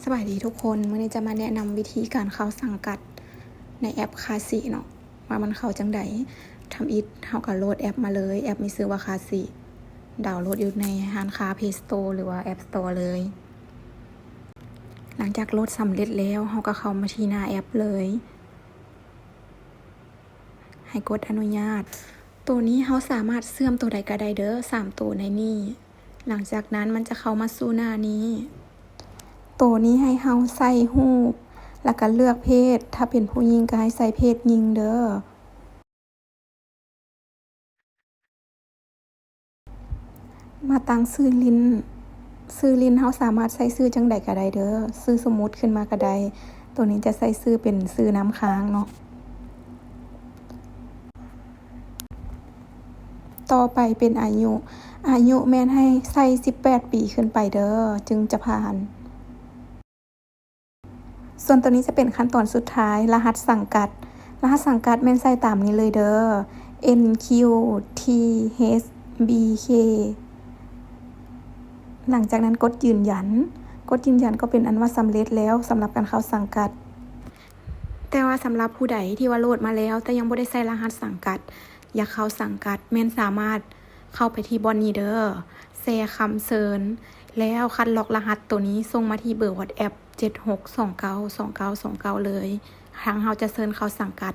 ສະບາຍດີທຸກຄົນ, ມື້ນີ້ຈະມາແນະນຳວິທີການເຂົ້າສັງກັດໃນແອັບຄາຊິເນາະ ວ່າມັນເຂົ້າຈັ່ງໃດ. ທຳອິດເຮົາກໍໂຫຼດແອັບມາເລີຍ, ແອັບມີຊື່ວ່າຄາຊິ, ດາວໂຫຼດຢູ່ໃນຮ້ານຄ້າ Play Store ຫຼືວ່າ App Store ເລີຍ. ຫຼັງຈາກໂຫຼດສຳເລັດແລ້ວ ເຮົາກໍເຂົ້າມາທີ່ໜ້າແອັບເລີຍ. ໃຫ້ກົດອະນຸຍາດ. ໂຕນີ້ເຮົາສາມາດເຊື່ອມໂຕໃດກໍໄດ້ເດີ້ ສາມໂຕໃນນີ້. ຫຼັງຈາກນັ້ນມັນຈະເຂົ້າມາສູ່ໜ້ານີ້. ໂຕນີ້ໃຫ້ເຮົາໃສ່ຮູບ ແລ້ວກໍເລືອກເພດ, ຖ້າເປັນຜູ້ຍິງກໍໃຫ້ໃສ່ເພດຍິງເດີ້. ມາຕັ້ງຊື່ຫຼິ້ນ, ຊື່ຫຼິ້ນເຮົາສາມາດໃສ່ຊື່ຈັ່ງໃດກໍໄດ້ເດີ້, ຊື່ສົມມຸດຂຶ້ນມາກໍໄດ້. ໂຕນີ້ຈະໃສ່ຊື່ເປັນຊື່ນ້ຳຄ້າງເນາະ. ຕໍ່ໄປເປັນອາຍຸ, ອາຍຸແມ່ນໃຫ້ໃສ່ສິບແປດປີຂຶ້ນໄປເດີ້ ຈຶ່ງຈະຜ່ານ. ສ່ວນໂຕນີ້ຈະເປັນຂັ້ນຕອນສຸດທ້າຍ, ລະຫັດສັງກັດ. ລະຫັດສັງກັດແມ່ນໃສ່ຕາມນີ້ເລີຍເດີ້ ເອັນຄິວທີເອັດບີເຄ. ຫຼັງຈາກນັ້ນກົດຢືນຢັນ. ກົດຢືນຢັນກໍເປັນອັນວ່າສຳເລັດແລ້ວສຳລັບການເຂົ້າສັງກັດ. ແຕ່ວ່າສຳລັບຜູ້ໃດທີ່ວ່າໂຫຼດມາແລ້ວ ແຕ່ຍັງບໍ່ໄດ້ໃສ່ລະຫັດສັງກັດ, ຢາກເຂົ້າສັງກັດ ແມ່ນສາມາດເຂົ້າໄປທີ່ບ່ອນນີ້ເດີ້ ແຊຄຳເຊີນ ແລ້ວຄັດລອກລະຫັດໂຕນີ້ສົ່ງມາທີ່ເບີ WhatsApp ເຈັດຫົກສອງເກົ້າສອງເກົ້າສອງເກົ້າ ເລີຍ. ທາງເຮົາຈະເຊີນເຂົ້າສັງກັດ.